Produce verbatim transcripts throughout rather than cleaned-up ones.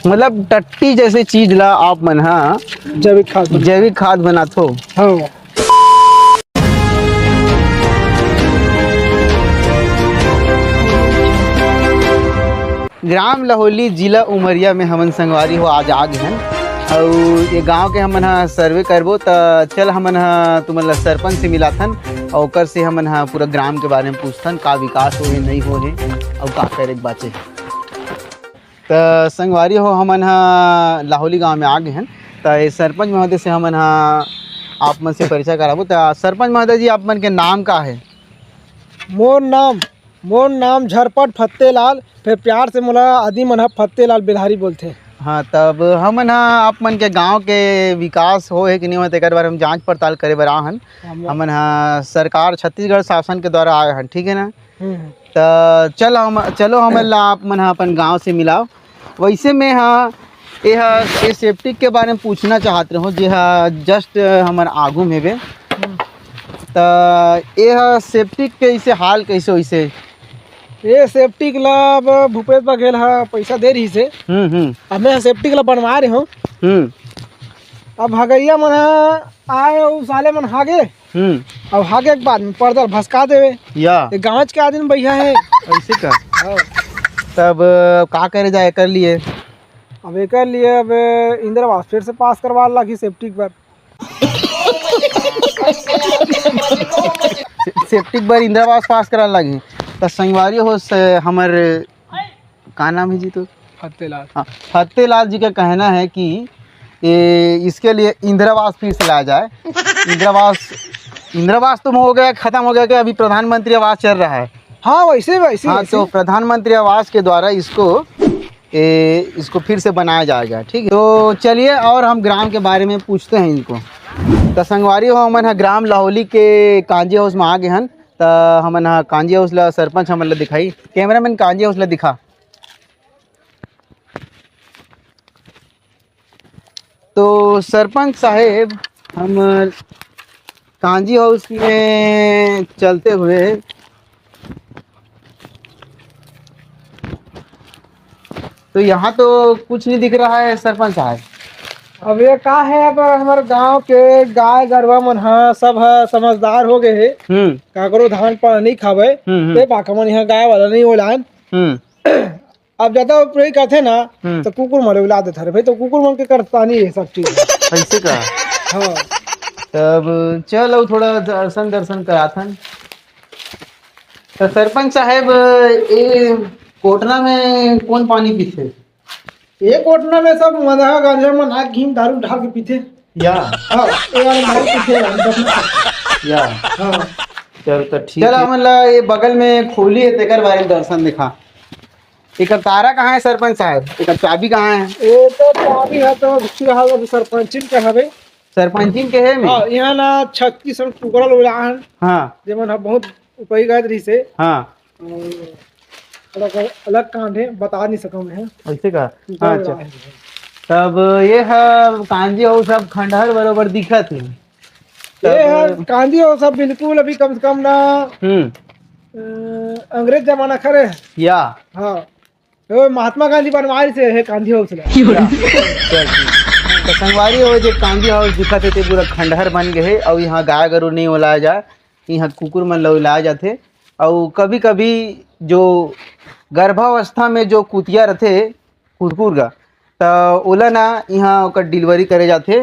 मतलब टट्टी जैसे चीज ला आप मन हा जैविक खाद बना- जैविक खाद बनाथो। हाँ। ग्राम लहोली, जिला उमरिया में हमन संगवारी हो आज आ गे हन। अउ ये गांव के हमन हा सर्वे करबो, त चल हमन हा तुमन ला सरपंच से मिलाथन, अउ ओकर से हमन हा पूरा ग्राम के बारे में पूछथन, का विकास होहे, नहीं होहे, अउ का करे के बाचे। त संगवारी हो, हमन हा लाहोली गांव में आ गे हन। त ये सरपंच महोदय से हमन हा आप मन से परिचय कराबो। त सरपंच महोदय जी, आप मन के नाम का हे? मोर नाम, मोर नाम झरपट फत्तेलाल, फेर प्यार से मोला आदमी मन ह फत्तेलाल बेलहारी बोलथे। हाँ, तब हमन ह आप मन के गांव के विकास होए हे कि नहीं होए, तेकर बारे में जांच पड़ताल करे बर आए हन। हम हमन ह सरकार, छत्तीसगढ़ शासन के द्वारा आए हन, ठीक है ना? हम्म। त चल हम, चलो हमन ला आप मन ह अपन गांव से मिलाओ। वैसे में ह, ये ह, ये सेप्टिक के बारे में पूछना चाहत रहूं, जे ह just हमर आगू में बे। हम्म। त ये ह सेप्टिक के इसे हाल कैसे होइसे? ये सेप्टिक ला अब भूपेश बघेल ह पैसा दे रहिस हे। हम्म, हम्म। अब मैं सेप्टिक ला बनवा रहे हूँ। हम्म। अब हगैया मन ह आए, उ साले मन हागे। हम्म। अब हागे के बाद में पर्दा ल भसका देवे। या। ये गाँव के आदमी भैया है। ऐसे का? हाँ। तब का करे जाए कर लिए? अब एकर लिए अब इंदिरा आवास फिर से पास करवा लागी सेप्टिक पर। से-, सेप्टिक बर इंदिरा आवास पास करा लागी। त संगवारी हो से हमर, का नाम है जी तो? फतेलाल। हाँ, फतेलाल जी का कहना है कि ये, इसके लिए इंदिरा आवास फिर से लाया जाए। इंदिरा आवास, इंदिरा आवास तो हो गया, खत्म हो गया, कि अभी प्रधानमंत्री आवास चल रहा है। हाँ, वैसे, वैसे, हाँ, वैसे। तो प्रधानमंत्री आवास के द्वारा इसको, ए, इसको फिर से बनाया जाएगा, ठीक है। तो चलिए, और हम ग्राम के बारे में पूछते हैं इनको। त संगवारी हो, हमन ह ग्राम लाहोली के कांजी हाउस में आ गए हन। त हमन ह कांजी हाउस ला, सरपंच हमन ला दिखाई, कैमरामैन कांजी हाउस ला दिखा। तो सरपंच साहेब, हम कांजी हाउस में चलते हुए, तो यहाँ तो कुछ नहीं दिख रहा है सरपंच साहब। अब ये का है, अब हमर गांव के गाय गरवा मन ह, सब ह समझदार हो गए हे। हम्म। काकरो धान पान नहीं खावे, हम्म, हम्म। ते बाका मन यहाँ गाय वाला नहीं ओलान। हम्म। अब ज्यादा उपयोग करथे ना, हम्म। तो कुकुर मन उला देथे रे भाई, तो कुकुर मन के करतानी है सब चीज। ऐसे का? हाँ। तब चलो थोड़ा दर्शन, दर्शन कराथन। तो सरपंच साहब, ये कोटना में कौन पानी पीथे? ये कोटना में सब मदहा गांजा मन आग घीम दारू ढाल के पीथे। या। हाँ, ये वाला दारू पीथे, हम सब ना। या। हाँ। चल तो ठीक चल, है। हमन ला ये बगल में खोली है, तेकर बारे में दर्शन दिखा। एकर तारा कहाँ है सरपंच साहब? एकर चाबी कहाँ है? ये तो चाबी है तो फिलहाल अभी सरपंचिन के हवे। सरपंचिन के है में? हाँ, यहाँ ना छत्तीस ठन कुकरा लोग रहन। हाँ। जेमन ह बहुत उपयोगी रहिस हे। हाँ। और अलग, अलग कांड है, बता नहीं सकम है। ऐसे का? हाँ, अच्छा। तब ये ह कांजी हाउस सब खंडहर बरोबर दिखत है। ये तब ह कांजी हाउस सब बिल्कुल अभी कम से कम ना, हम्म। अ, अंग्रेज जमाना करे। या। हाँ। ओ, महात्मा गांधी बनवाए से है गांधी हाउस ला। चल, ठीक। तो संगवारी हो, जे गांधी हाउस दिखत हे, ते पूरा खंडहर बन गए हे। अउ यहाँ गाय गरु नहीं ओलाया जाए, यहाँ कुकुर मन ला ओलाया जाथे। अउ कभी-कभी जो गर्भावस्था में जो कुतिया रथे, कुकुर का, त ओला ना यहाँ ओकर डिलीवरी करे जाथे।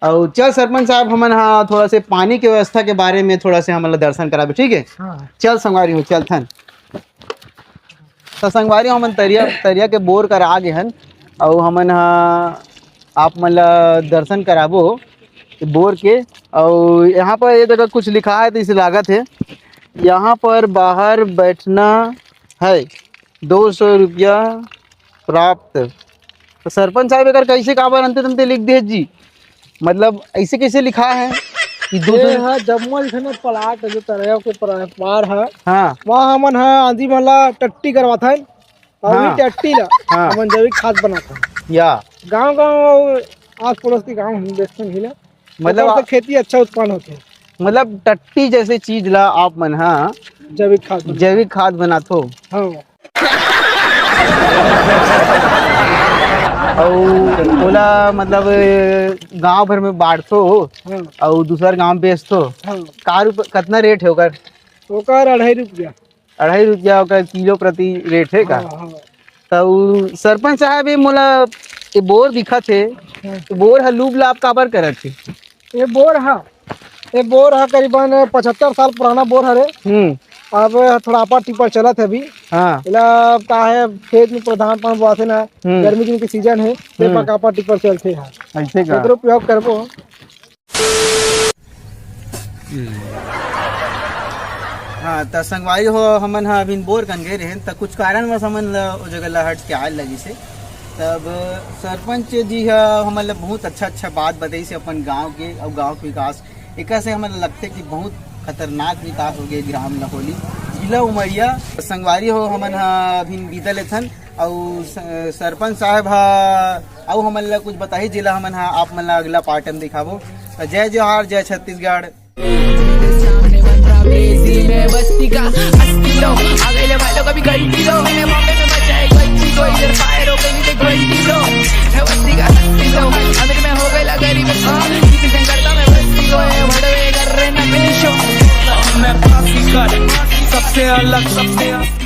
अउ चल सरपंच साहब, हमन हा थोड़ा से पानी के व्यवस्था के बारे में थोड़ा से हमन ला दर्शन कराबे, ठीक है? हाँ। चल संगवारी हो, चलथन। त संगवारी हो, हमन तरिया, तरिया के बोर कर आ गे हन, अउ हमन हा आप मन ला दर्शन कराबो बोर के। अउ यहाँ पर ये जगह कुछ लिखा है, तो इसे लागत है, यहाँ पर बाहर बैठना है, दो सौ रुपया प्राप्त। तो सरपंच साहब, एकर कैसे काबर अंते तंते लिख दे जी? मतलब, ऐसे कैसे लिखा है कि दो सौ? ये ह जम्मो लिखे ना, प्लाट जो तरया के प्रा-, पार है, हाँ। वहाँ हमन ह आंधी मन ला टट्टी करवाथन, और हाँ। वही टट्टी ला हाँ। हमन जैविक खाद बनाथन। या। गांव गांव आस पड़ोस के गांव हम देखथन ही ला। मतलब ओकर से आ- खेती अच्छा उत्पन्न होथे। मतलब, टट्टी जैसे चीज ला आप मन ह जैविक खाद बनाथन। जैविक खाद बनाथो। हाँ। अउ ओला मतलब गांव भर में बांटथो, हाँ। अउ दूसर गांव बेचथो। हाँ। का रुप-, कतना रेट हे ओकर? ओकर अढ़ाई रुपया। अढ़ाई रुपया ओकर किलो प्रति रेट हे का? हाँ, हाँ। त उ सरपंच साहब, ये मोला ये बोर दिखत हे, हाँ। तो बोर ह लूब लाभ काबर करत हे? ये बोर ह, ये बोर ह करीबन पचहत्तर साल पुराना बोर हरे। हम्म। अब थोड़ा आपा टिपर चलत हे अभी। हाँ। एला का हे, खेत में प्रधान पान बोआथे ना, हम्म। गर्मी दिन के सीजन हे, ते हम्म। पका आपा टिपर चलथे हा। ऐसे का? एकरो उपयोग करबो। हाँ, त संगवारी हो, हमन ह अभी बोर कन गए रहेन, त कुछ कारणवश हमन ल ओ जगह ल हट के आए लगिस हे। तब सरपंच जी ह हमन ल बहुत अच्छा-अच्छा बात बताइस हे अपन गांव के अउ गांव के विकास। एकर से हमन ल लगथे कि बहुत खतरनाक विकास हो गए ग्राम लहोली, जिला उमरिया। संगवारी हो, हमन ह अभी विदा लेथन अउ स-, सरपंच साहब ह अउ हमन ल कुछ बताही, जेला हमन ह आप मन ल अगला पार्ट में दिखाबो। त जय जोहार, जय छत्तीसगढ़। सामने बन रहा crazy, मैं बस्ती का हस्ती लो। आ गए ले भाई लोग अभी घंटी लो। मैं बॉम्बे में मचा है बच्ची को, इधर फायर हो गई, मुझे घंटी लो। मैं बस्ती का हस्ती लो। अमीर मैं हो गया गरीब, हाँ, किसी से करता मैं बस्ती को, ये भड़वे कर रहे ना मिली शो। मैं पासीघाट, सबसे अलग, सबसे अलग।